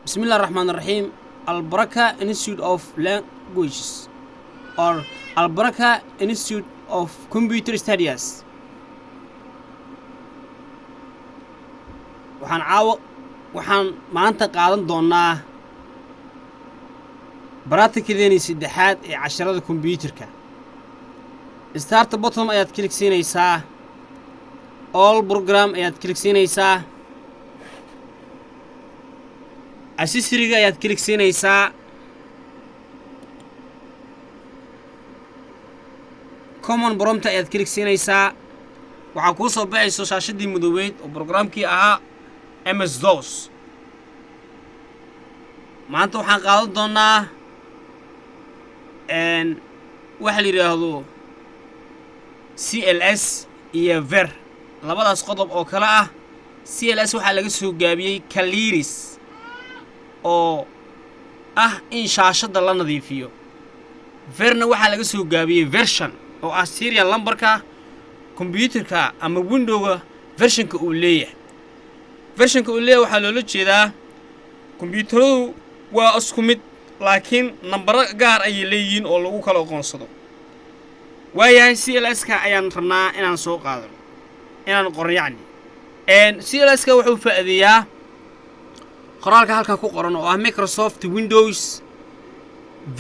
Bismillah ar-Rahman ar-Rahim. Albaraka Institute of Languages or Albaraka Institute of Computer Studies. Waxaan caawa, waxaan maanta qaadan doonnaa baraatikadeenii saddexaad ee casharada kombyuutarka. Start button ayaad click siinaysaa, All Program ayaad click siinaysaa, Accessory-ga ayaad click siinaysaa, Command Prompt ayaad click siinaysaa. Waxaa kuu soo baxayso shaashadii madoobeyd oo programkii ahaa MS DOS. Maanta waxaan qaadan doonnaa waxa la yidhaahdo CLS iyo VER, labadaas qodob oo kale ah. CLS waxaa laga soo gaabiyey clear oo ah in shaashadda la nadiifiyo. VER-na waxaa laga soo gaabiyey version, oo ah serial number-ka kombyuutarka ama Window-ga version-ka uu leeyahay. Version-ka uu leeyahay waxaa loola jeedaa kombyuutaradu waa isku mid, laakiin nambaro gaar ayay leeyihiin oo lagu kala aqoonsado. Waayahay, CLS-ka ayaan rabnaa inaan soo qaadano, inaan qorno. Yacni CLS-ka wuxuu faa'iideeyaa qoraalka halkan ku qoran oo ah Microsoft Windows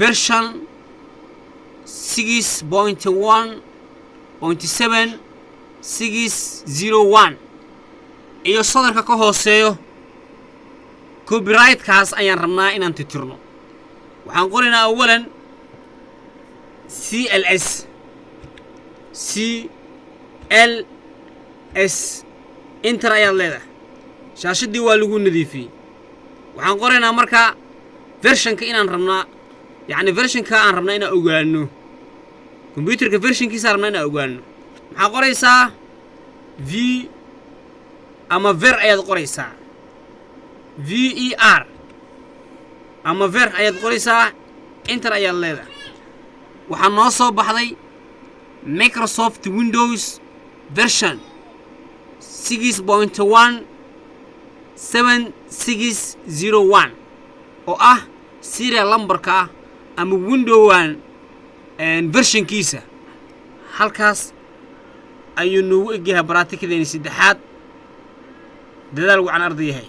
version 6.1.7601 iyo sadarka ka hooseeyo copyright-kaas ayaan rabnaa inaan titirno. Waxaan qoraynaa awalan CLS, CLS, Enter ayaad leedahay. Shaashaddii waa lagu nadiifiyey. Waxaan qoraynaa markaa version-ka inaan rabnaa, yacni version-ka aan rabnaa inaan ogaano, kombyuutarka version-kiisa rabnaa inaan ogaano. Maxaa qoraysaa? V ama VER ayaad qoraysaa, VER ama VER ayaad qoraysaa, Enter ayaad leedahay. Waxaa noo soo baxday Microsoft Windows version 6.1 7601 oo ah serial number-ka ama Window-an version-kiisa. Halkaas ayuu noogu egyahay baraatikadeenii saddexaad. Dadaal wacan, ardayahay.